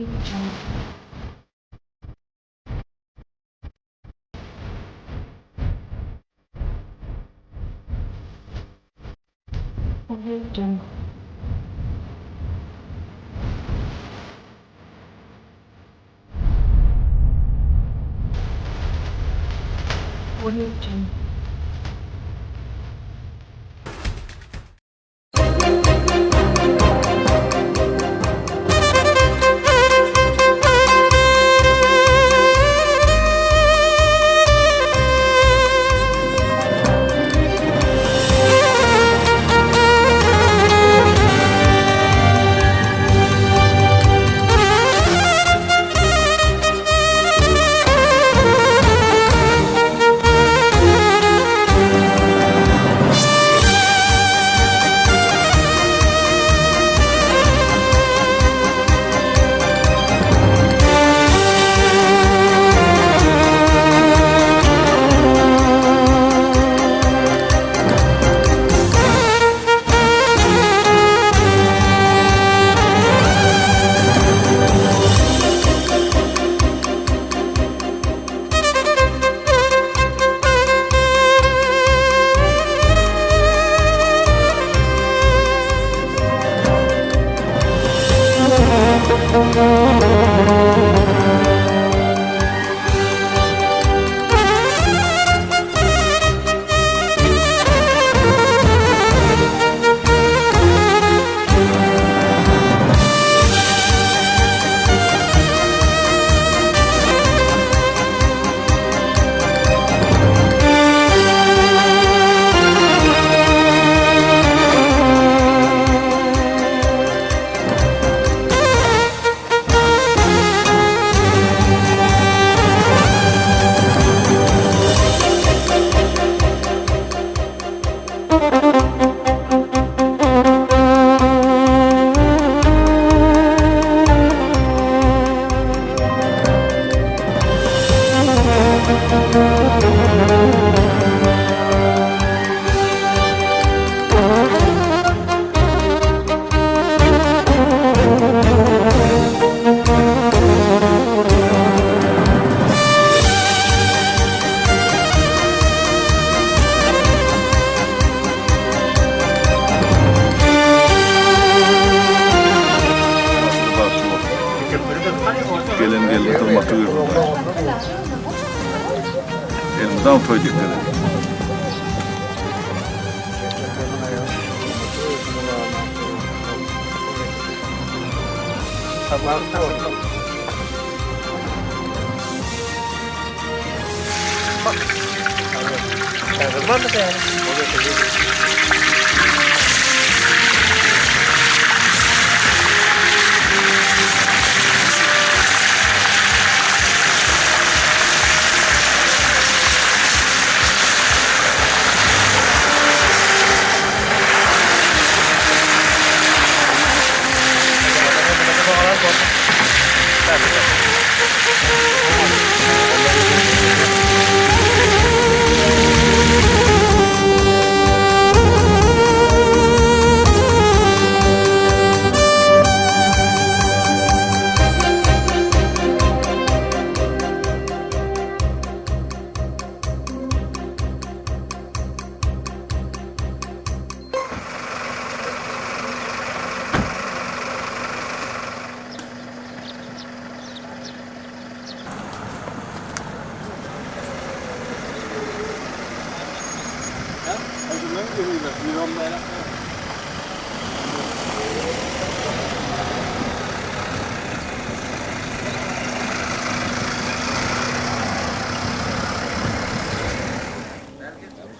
Audio Jungle. Audio Jungle. Audio Jungle. Gelen geldi hyzmaty gördi. Elmydam toý diýip gelen.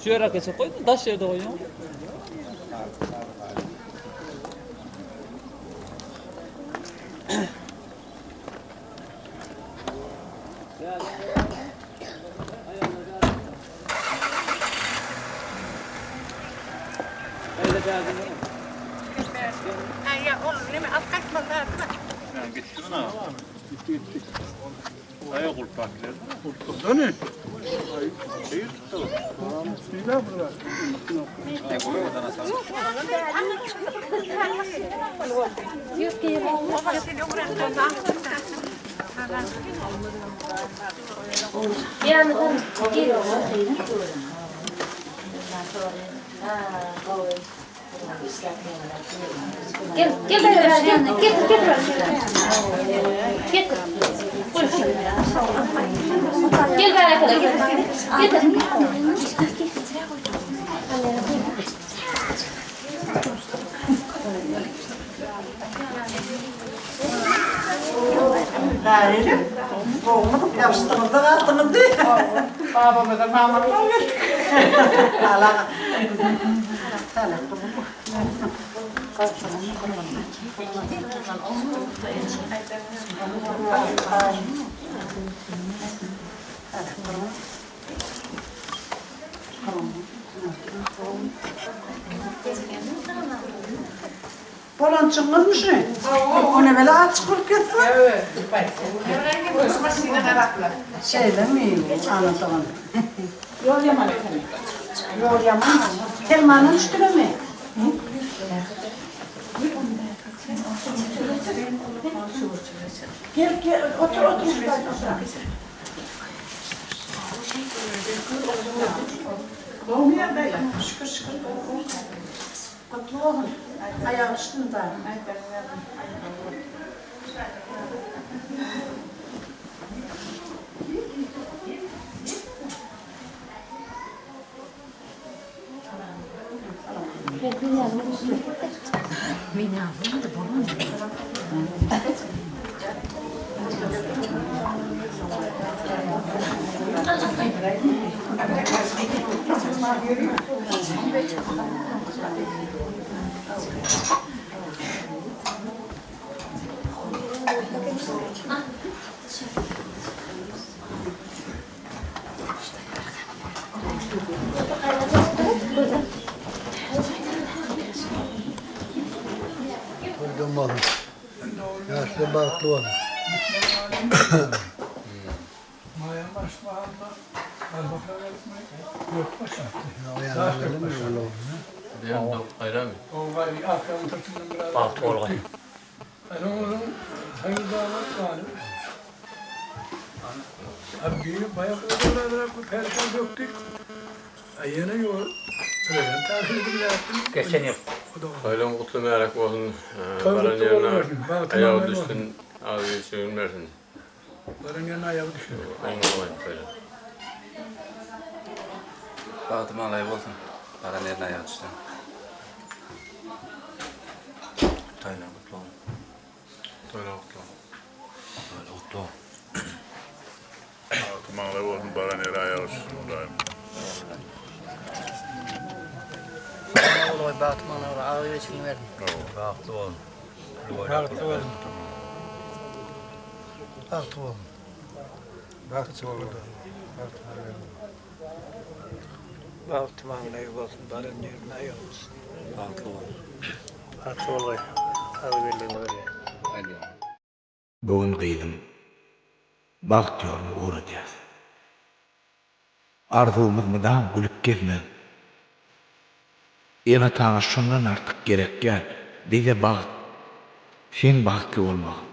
Şu ýere geçip goýdum, daş ýerde goýýan. Gitdi mi? Gitti gitti. Ayak ulpak. Dönüş. Gel, gel, gel, gel, gel, gel. Gel bäri gel. Gel. Bäri gowumy ýapyşdyňyzda galdyňyz diý. Babamyza mamamyza geldik. Ala. Bolan çyňňyzmy şu? O näme açyk bolup gitdi? Şeýlemi? Anlatamam. Ýol ýaman ekeni. Ýol ýaman. Kermandan düşdülermi? Gel, gel, otur, otur. Gowmy ýagdaýlar? Şükür, şükür. Gutly bolsun. Aýagy düşsün da. Toýdan bolsun. Ýaşlar bagtly bolsun. Toýlaň gutly mübärek bolsun. Baran ýerine aýagy düşsün, agzy içigin bersin. Baran ýerine aýagy düşsün. Oňa goýup toýla. Bagty maňlaýy bolsun. Baran ýerine aýagy düşsün. Toýlaň gutly bolsun. Toýlaň gutly bolsun. Toýlaň gutly bolsun. Bagty maňlaýy bolsun baran ýeri aýagy düşsün Hudaýym. Bagty maňlaýy bolsun, agzy beçigini bersin. Bagtly bolsun. Bagtly bolsun. Bagtly bolsun. Bagtly bolsun. Bagty maňlaýy bolsun, baran ýerine aýagy düşsün. Bagtly bolsun. Bagtly bolgaý, agzy birligini berýär. Bu gün gyzym bagt ýoluna ugradýas. Arzuwymyz mydam gülüp gezmek. Ene-ataňa şondan artyk gerek däl. Bize bagt, seň bagtly bolmagyň.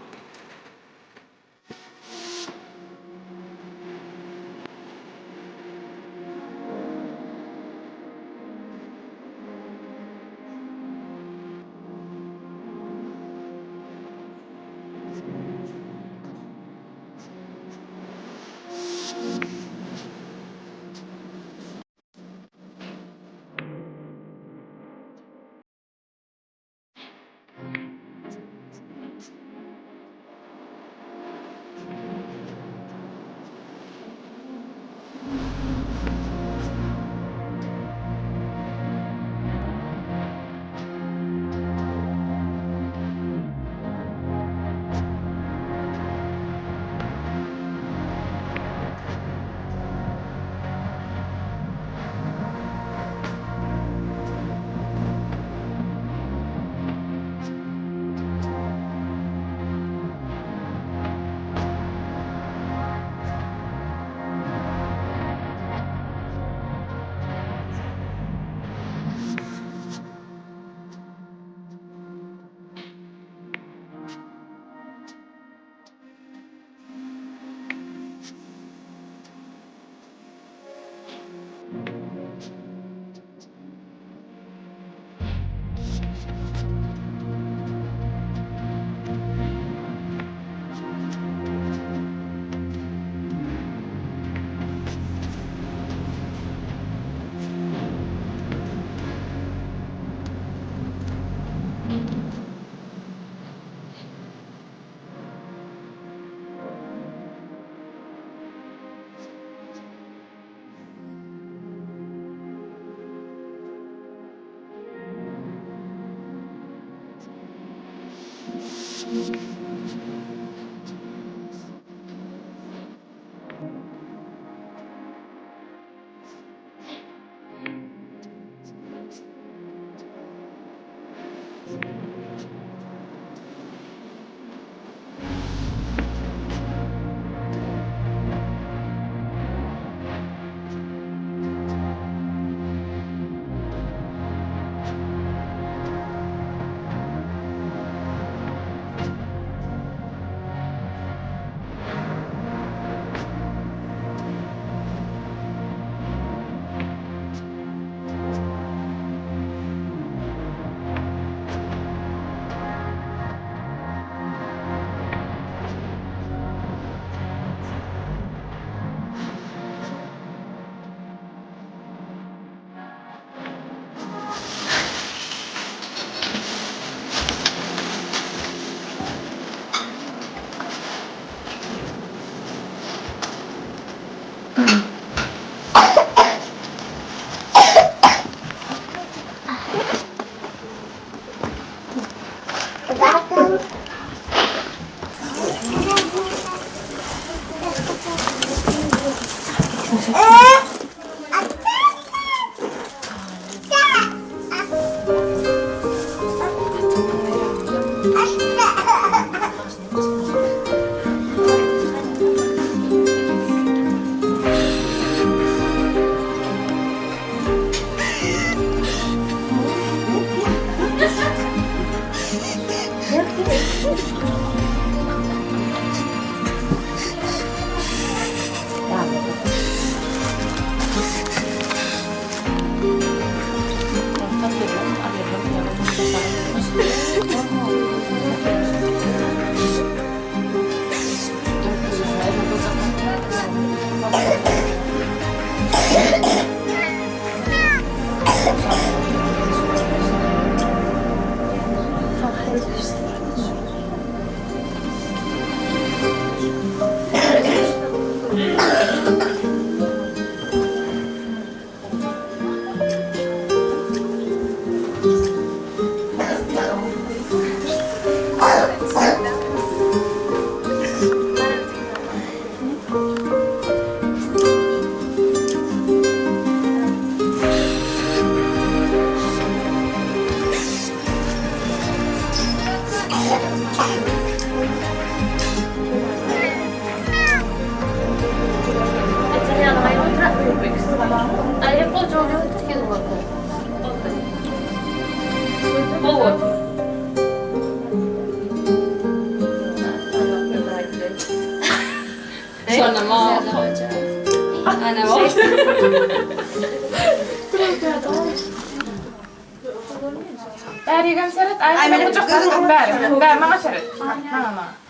Bärigem seret, aýna gujaklasyn bäri. Bäri maňa seret. Maňa maňa.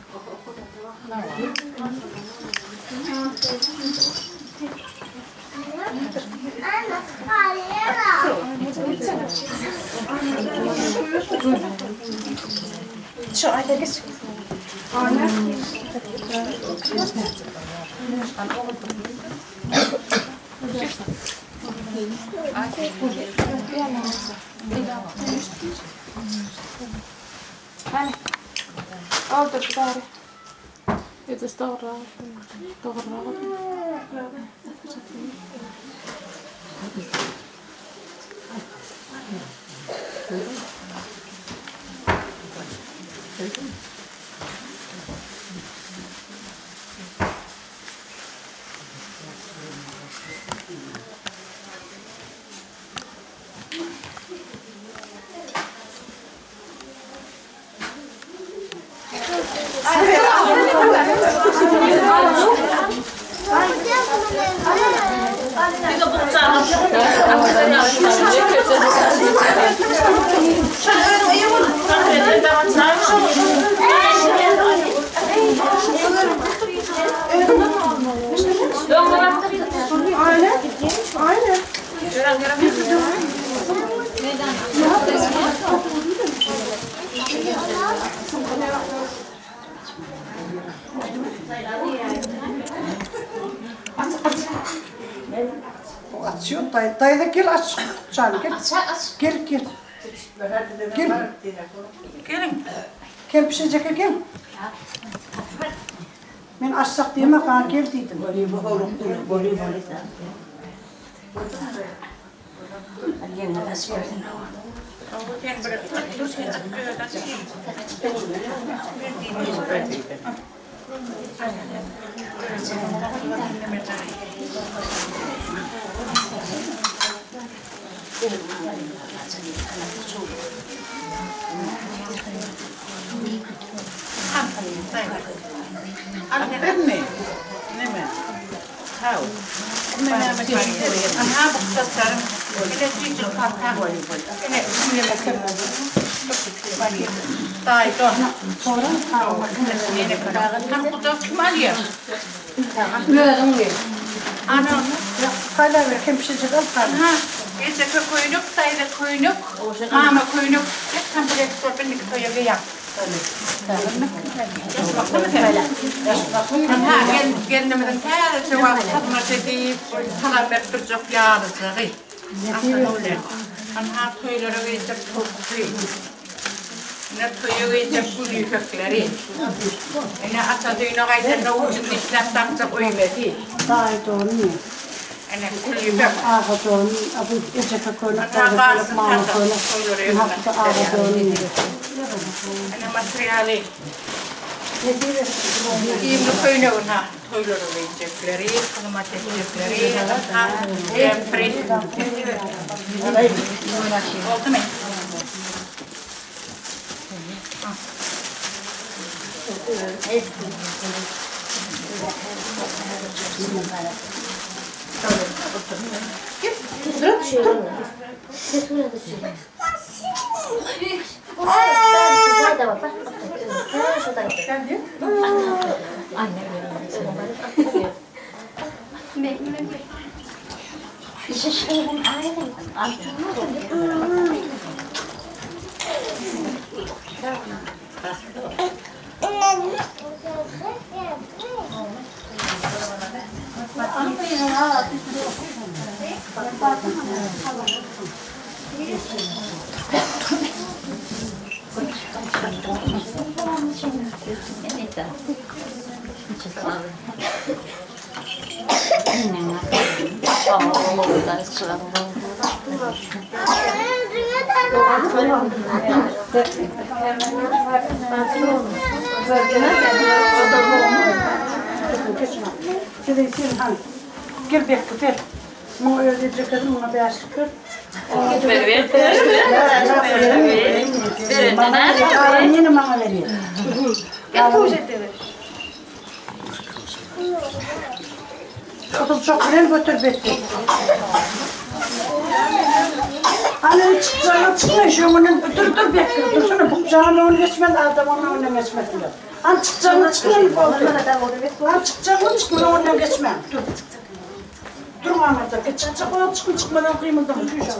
Şu aýda geç. Hany. Oldur bäri. Ejesi dogrurak Dogrurak Açıyor dayı. Dayı da gel aç. Canım gel. Gel gel. Gel. Gelin. Gel pişecek gel. Men açsak diýme ha gel diýdim. Bermi? Neme? Haw. Aha bu saçlarım. Hele cicik parka. Hele Dayı don. Sonra ha Han kuda kim alıyor? Özüň Ana. Hala ver kim pişecek al hala. Ha. Gece koyunuk, dayı koyunuk, mama koyunuk. Hep tam bir sohbetlik toya yap. Ha, gel gelinimizin täze wagt hyzmat edip, salam berip durjak ýalyjygy. Anha toýlara geýjek towukly. Ine toýa geýjek gül ýüpekleri. Ine ata düýne gaýdan uçup işläp dakjak öýmesi. Dayı don. Ine gül ýüpek. Ağa don. Abu ecek koynak dayı koynak mama koynak. Hakta ağa don. Ine materialy. Giyimli köýnegin ha, toýlara geýjekleri, hyzmat etjekleri, ha, jempri. Oldu mu? Gel sen han. Gel bek gel. Muňa öz ejekedi, muňa bäşlik ber. Galan ýene maňa berýär. Gyzylçok bilen göter betdi. Hany çykjagyňa çykma şu öňünden dur dur bekle dursana bukjagyň öňüne geçmez adam onuň öňünden geçmez diýýär. Hany çykjagyňa çykma boldy. Hany çykjagyňa çykma öňünden geçme. Dur. Dur aňyrda geç çykjak bolan çykyn çykmadan gymyldama şu işe.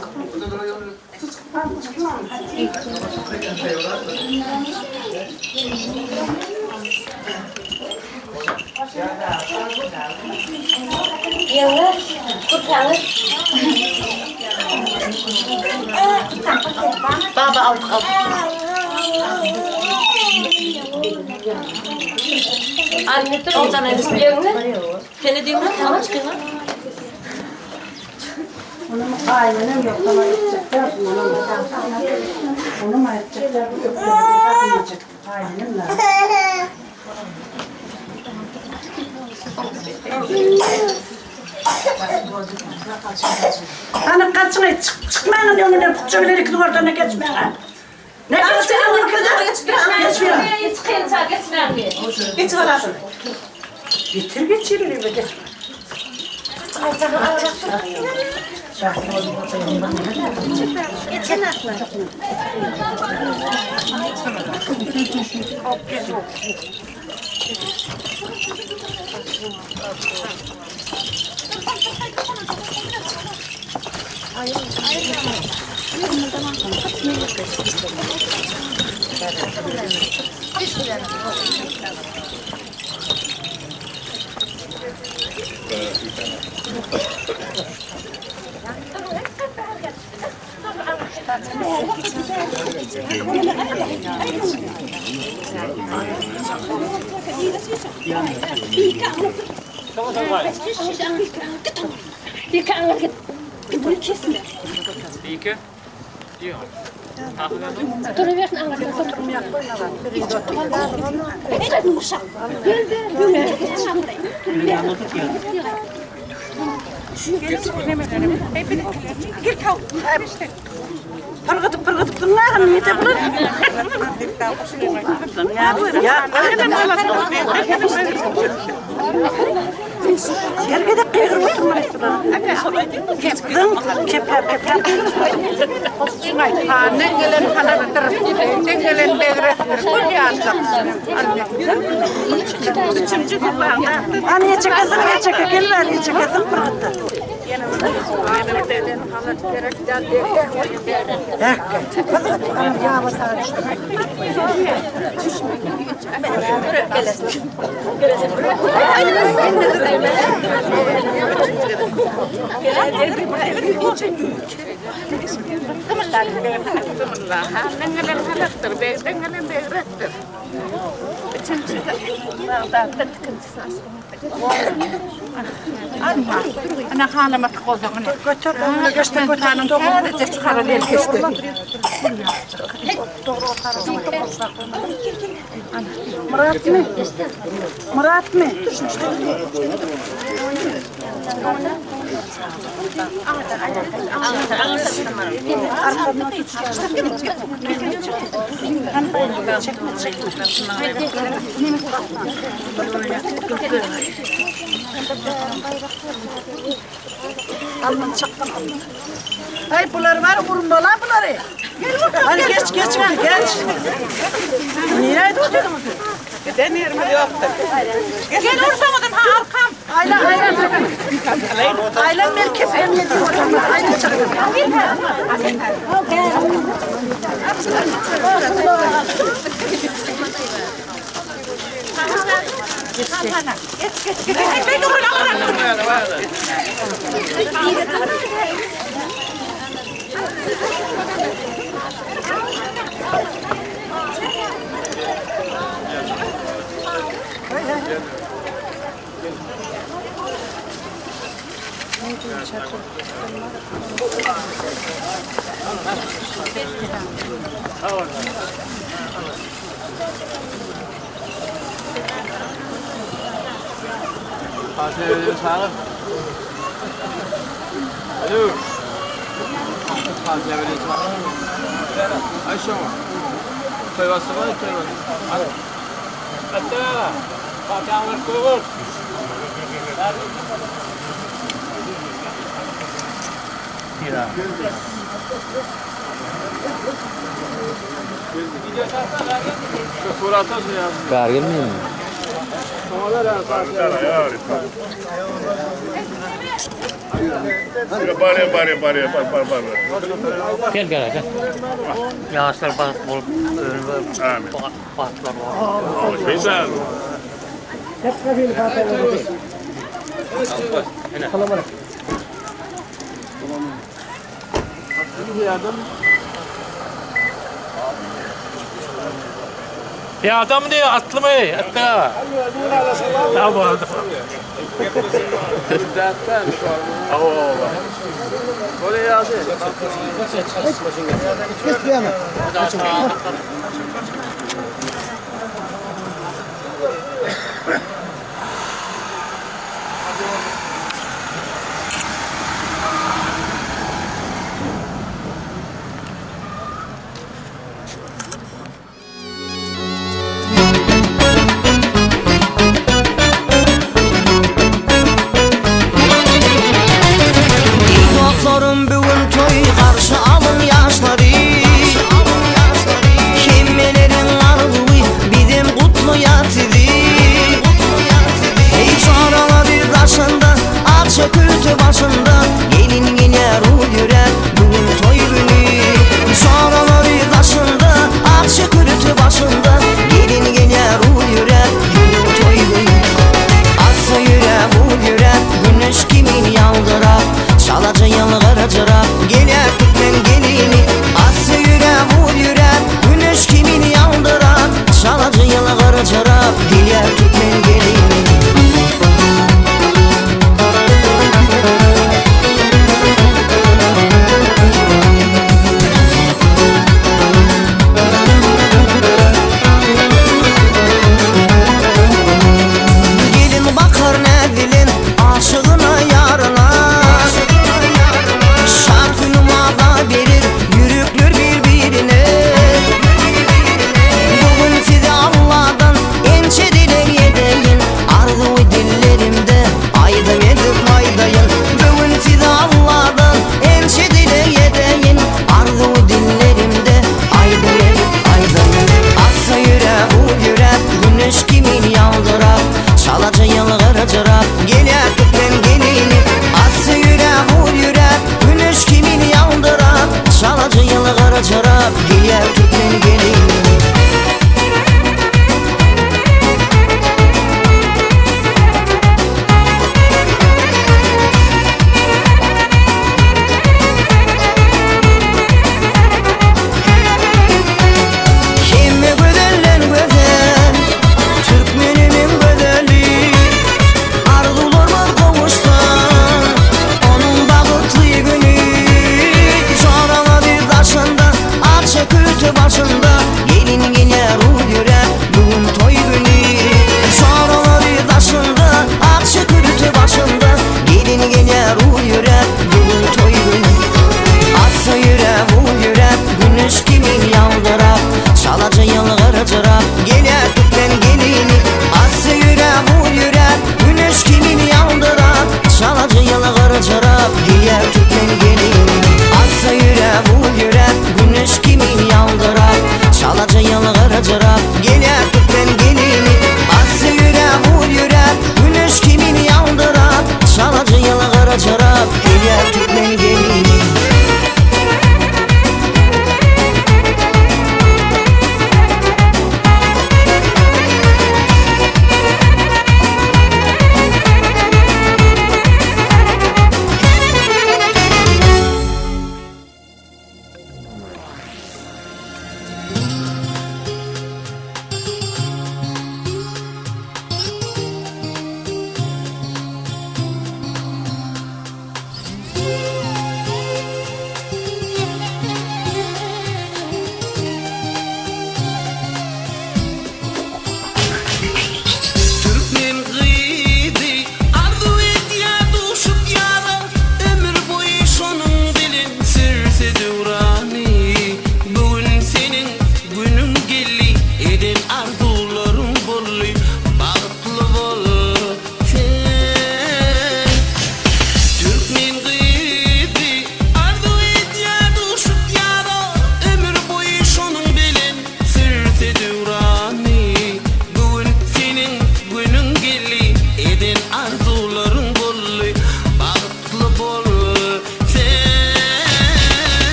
Hany çykma. Ýeňňe, kurtaňyz. Baba aldyk aldyk. Ýeňňe, seni diýme, alyp çykyň. Onuň gaýynenem ýok, sana etjekler, onuň. Onuň aýtjaklar, ökdelik gaýynenem bar. Hany gaçyň aý çyk çykmaň öňünden bukja bilen ikiniň ortasyna geçmäň. Ne geçmäň. Çykynça geçmäň. Geç galasyn. Getir geçirir ebe geç. Bike. Pyrgydyp pyrgydyp dynlagyn nete bular. Her gezek gygyryp oturmaly bular. Dyn kepläp kepläp. Handan gelen halakdyr, begden gelen begresdir. Gül ýaljak. Üçünji sapagyň Hany ýeçekesin ýeçeke gel bäri ýeçekesin pyrgytdy. Handan gelen halakdyr, begden gelen begresdir. Üçünji Bagdatda ikinjisi Alma. Ana halamat gozagyny. Götür, öňüne geçdi, götür. Täzeje çykaran el keşde. Muratmy? Muratmy? Ay bular var vurmalar bunları. Hadi geç geç geç. Niye aydı Giden yerimiz yoktur. Gel ursamadın ha arkam. Ayla ayla. Ayla melke emniyeti Ayla çakın. Barýa barýa barýa bar bar bar. Gel gel gel. Ýaşlar bagtly bolup, Amin. bagtly bolup. Güzel. Ya adam diyor atlı mı? Atlı. Tamam. Dostlarım bugün toy karşı alın yaşları Kimmelerin arzuyu bizim kutlu sizi Ey çağraları daşında Akça kültü başında Gelin gelir o yürek bugün toy günü Çağraları daşında Akça kültü başında Gelin gelir o yürek bugün toy günü Aksa yürek bu yürek Güneş kimin yaldırak Çalaca yalgaracırak Gelir Türkmen gelini Aksa yürek bu yürek Güneş kimin yaldırak Çalaca yalgaracırak Gelir Türkmen gelini Gelin bakar ne dilin aşığına yarına Şart günüm.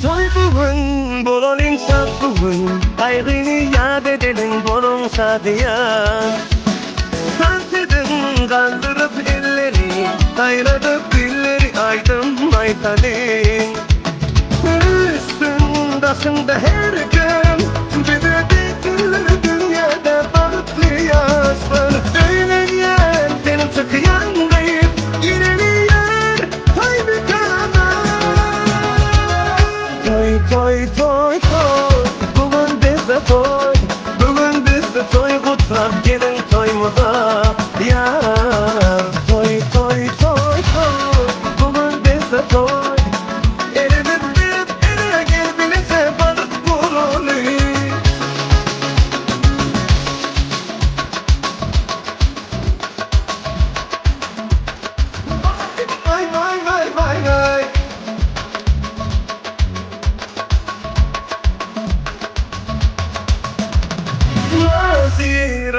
Toý bu gün, bolalyň şat bu gün, Gaýgyny ýat edeliň, boluň şadyýan. Tans ediň, galdyryp elleri, Saýradyp dilleri aýdym aýtalyň. Üstün daşyňda her kim, Bize diýsinler dünýäde bagtly ýaşlar. Öýlenýän, seniň çykýan gyz, Gireliýär toý mekana. Toý, toý, toý, toý, bu gün bizde toý, Bu gün bizde toý gutlap geliň toýumyza, ýar. Toý, toý, toý, toý, bu gün bizde toý, Elimiz berip ele gel bileje balyk bolaly.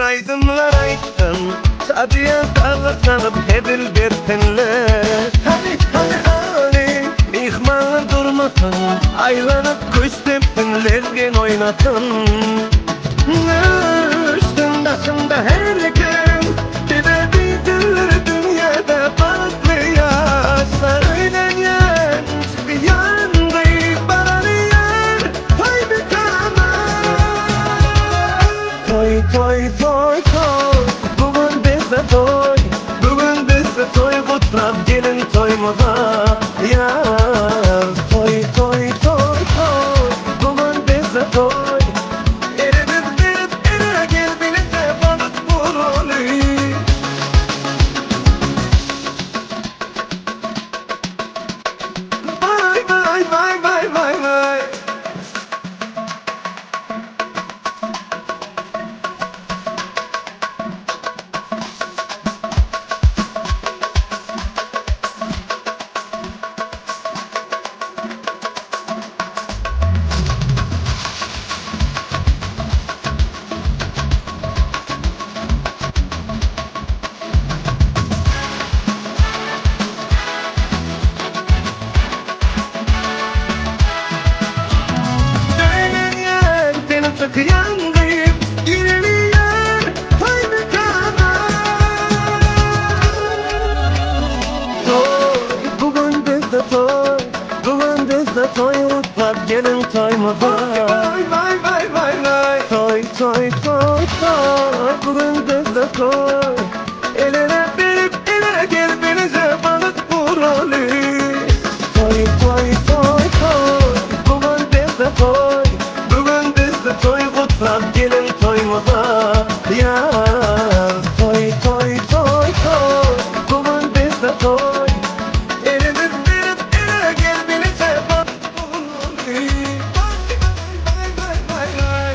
aýdymlar aýtsyn, Şadyýan sazlar çalyp hezil bersinler. Hany, hany, hany, myhmanlar durmasyn, Aýlanyp küşt depsin, lezgin oýnasyn. Üstün daşynda her kim, Bize diýsinler dünýäde bagtly ýaşlar. Öýlenýän, çykýan gyz, baran ýar, toý bikana. Toý, toý, toý, toý, bu gün bizde toý, Bu gün bizde toý gutlap geliň toýumyza, ýar. Toý, toý, toý, toý, bu gün bizde toý, Elimiz berip ele gel birlikde bagt guraly. Vay vay vay vay vay vay. Öýlenýän seni çykýan gyz, Gireliýär toý mekana. Toý, bu gün bizde toý, Bu gün bizde toý gutlap geliň toýumyza. Waý waý waý waý waý. Toý toý toý toý, bu gün bizde toý. El-ele berip ele gel birje bagt guraly. Toý toý toý toý, bu gün bizde toý, Bu gün bizde toý gutlap geliň toýumyza. Ýar. Toý toý toý toý, bu gün bizde toý. Elimiz berip ele gel birje bagt guraly. Waý waý waý waý.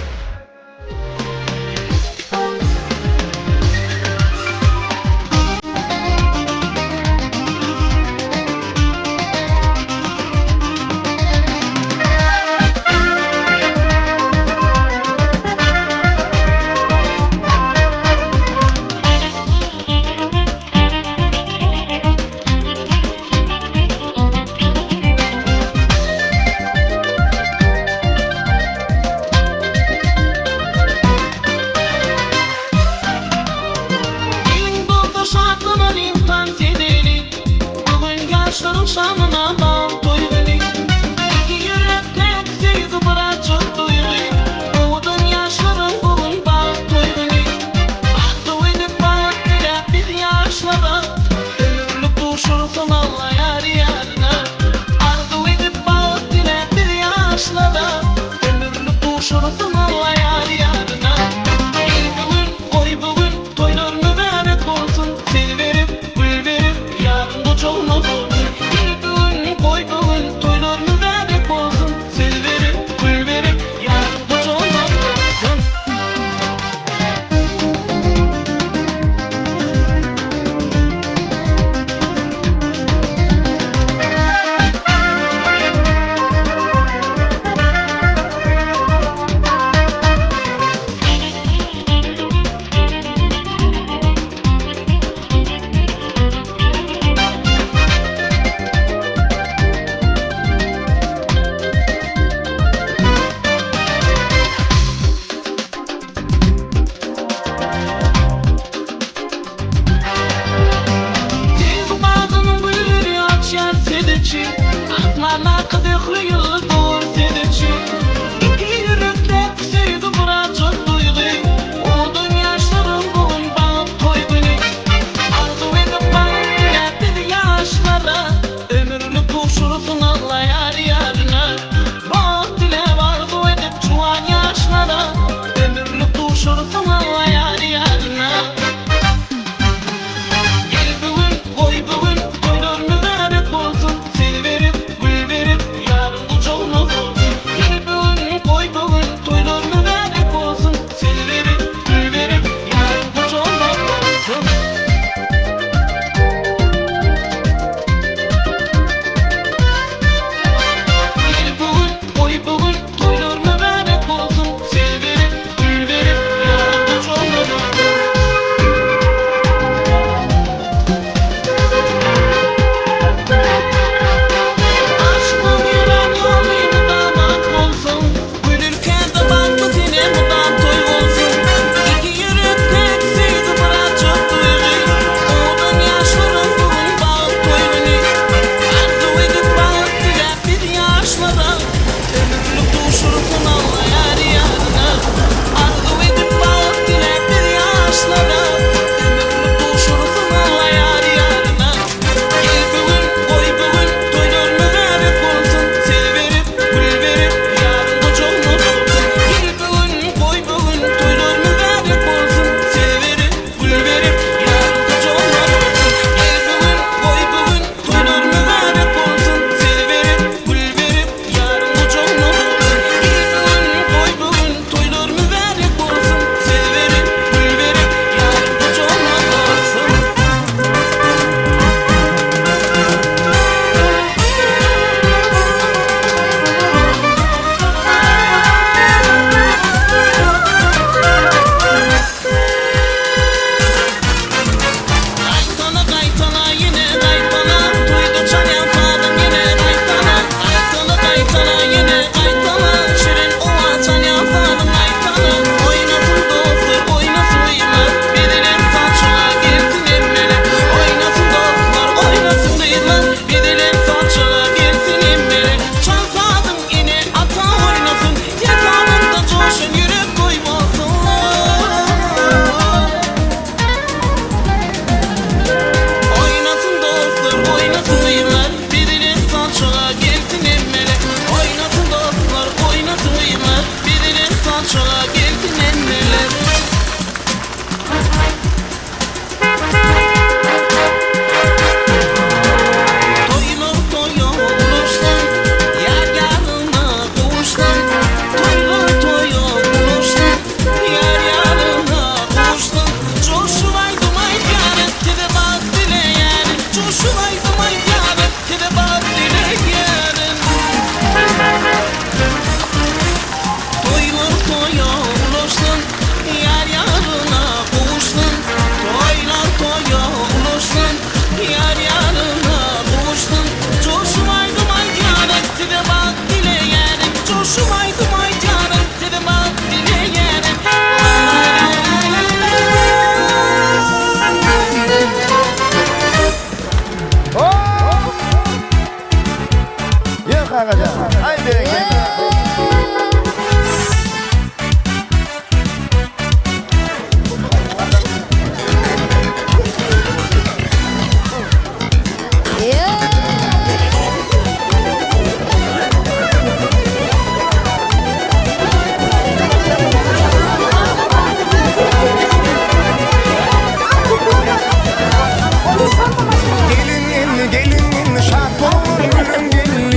Gelin gelin şat bolun gülüm gelin.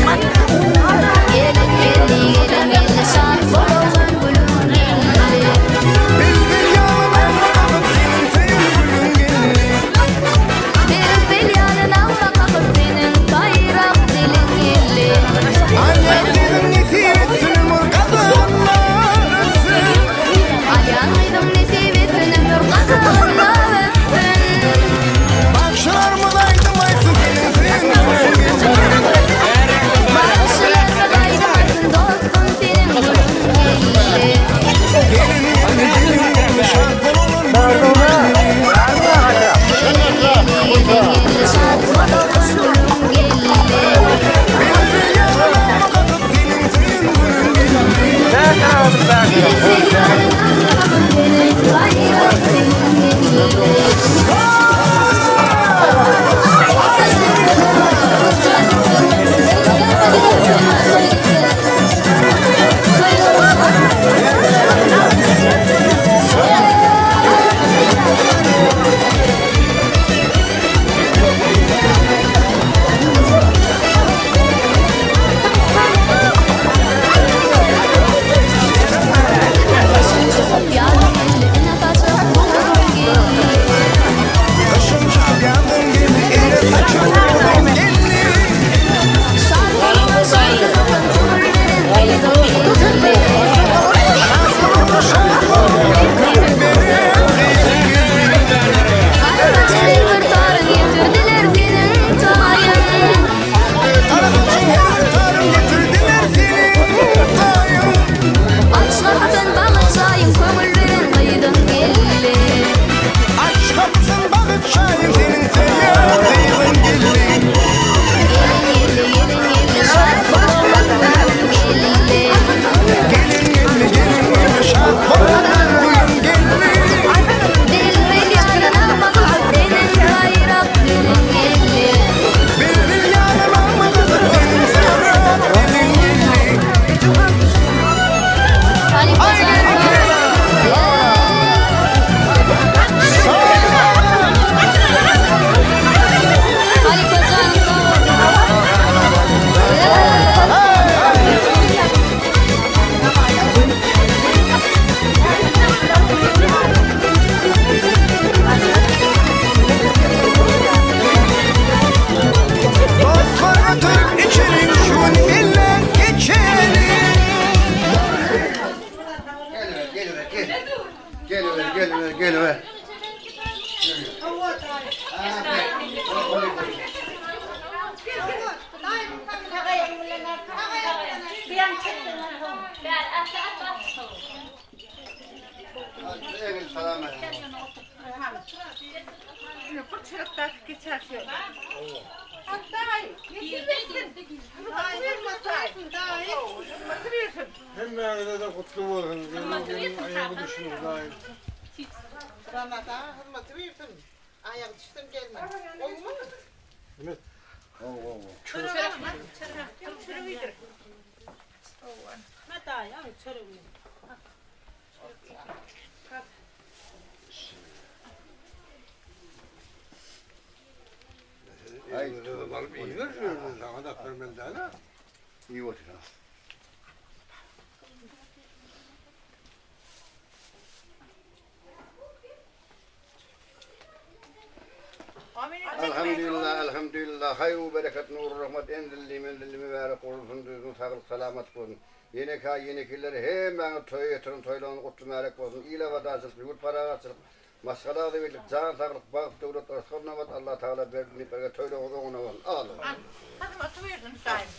Gelin gelin gelin gelin şat bolun gülüm gelin. Bilbil ýaly kakyp seniň söýen gülüň gelin. Bilbil ýaly nagma kakyp seniň saýrak diliň gelin. Alýan gyzym nesip etsin ömür gazanlar ötsün. Alýan gyzym nesip etsin ömür gazanlar ötsün. Bagşylarymyz aýdym aýtsyn seniň söýen gülüň gelin. Bagşylarymyz aýdym aýtsyn dostum seniň gülüň gelin. Gelin gelin gelin şat bolun gülüm gelin. Gelin gelin gelin şat bolun gülüm gelin. Bilbil ýaly nagma kakyp seniň söýen gülüň gelin. Bilbil ýaly nagma kakyp seniň saýrak diliň gelin. Ýazyň geldi, ene saçak boluň geldi. Gyşym çykyp ýazym geldi, ene saçak bolun gelin. Şat bolun, şat bolun, köňül beren gyzym geldi. Şat bolun, köňül beren gyzym gelin. Gara saçly bir taryn getirdiler seniň taýyň. Gara saçyň her bir taryn getirdiler seniň taýyň. Aç gapysyn bagyt çaýyň, köňül beren gyzym geldi. Aç gapysyn bagyt çaýyň, seniň söýen gyzyň gelin. Gelin geldi, gelin geldi, şat bolun gülüm geldi. Gelin geldi, gelin geldi, şat bolun gülüm gelin. Bilbil ýaly nagma kakyp seniň saýrak diliň geldi. Bilbil ýaly nagma kakyp seniň saýrak diliň gelin. Halypa jan sag bol. Dostlar ötürüp içelim şu gün millet geçelim. Geliver, geliver, gel. Geliver, geliver, geliver. Egil salam Hemmäňize de gutly bolsun. Gelin gelin aýagy düşsün Hudaýym. Ramazan hyzmaty bersin. Aýagy düşsün gelniň. Gowumy? Çörek iýdir. Ay, Alyp iýiber şöyle sana da bermeli däl-ä. İyi otur ha. Elhamdülillah, elhamdülillah. Hayr u bereket, nur rahmet, enzilli menzilli mübarek olsun, düzgün saglyk, salamat bolsun. Ýeneki aý, ýenekiler hemmäňiz toýa getirin, toýlaryňyz gutly mübarek bolsun. Il abadançylyk, ýurt parahatçylyk, maşgala agzybirlik, jan saglyk, bagt, döwlet, yrsgal, nygmat Allah Tagala berdi diýip, toýlaryňyz oňuna bolsun. Amin. Hyzmaty bersin Hudaýym.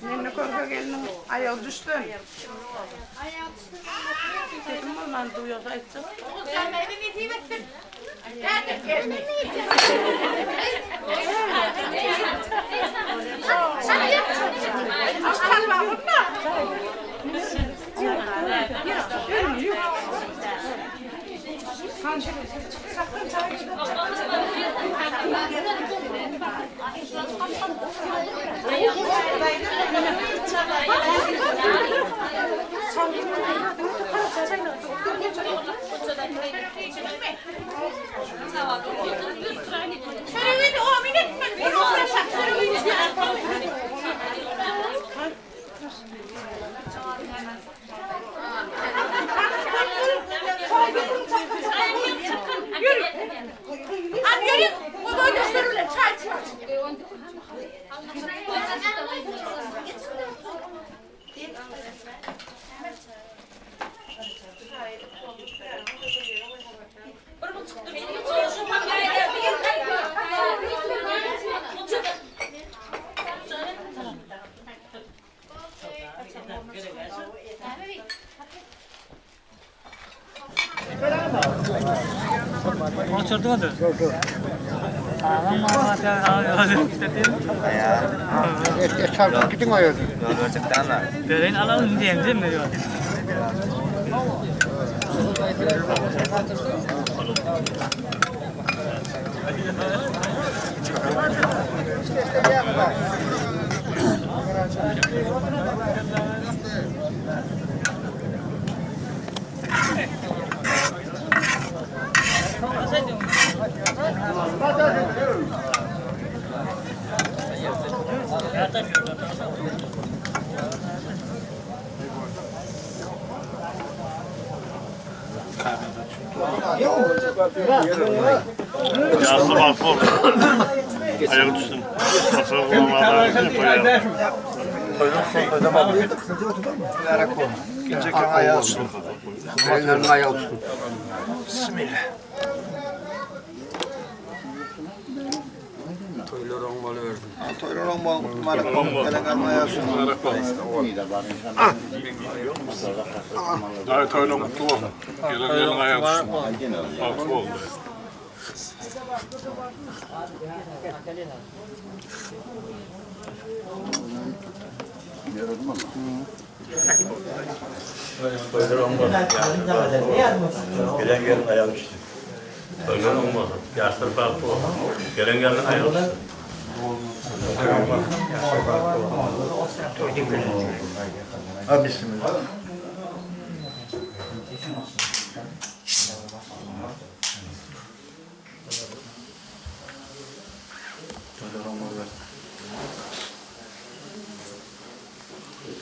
Mende körpe gelniň aýagy düşsün. Sesim bolman duýarsa aýtjak.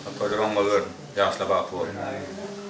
Toýlar oň bolubersin. Ýaşlar bagtly bolsun.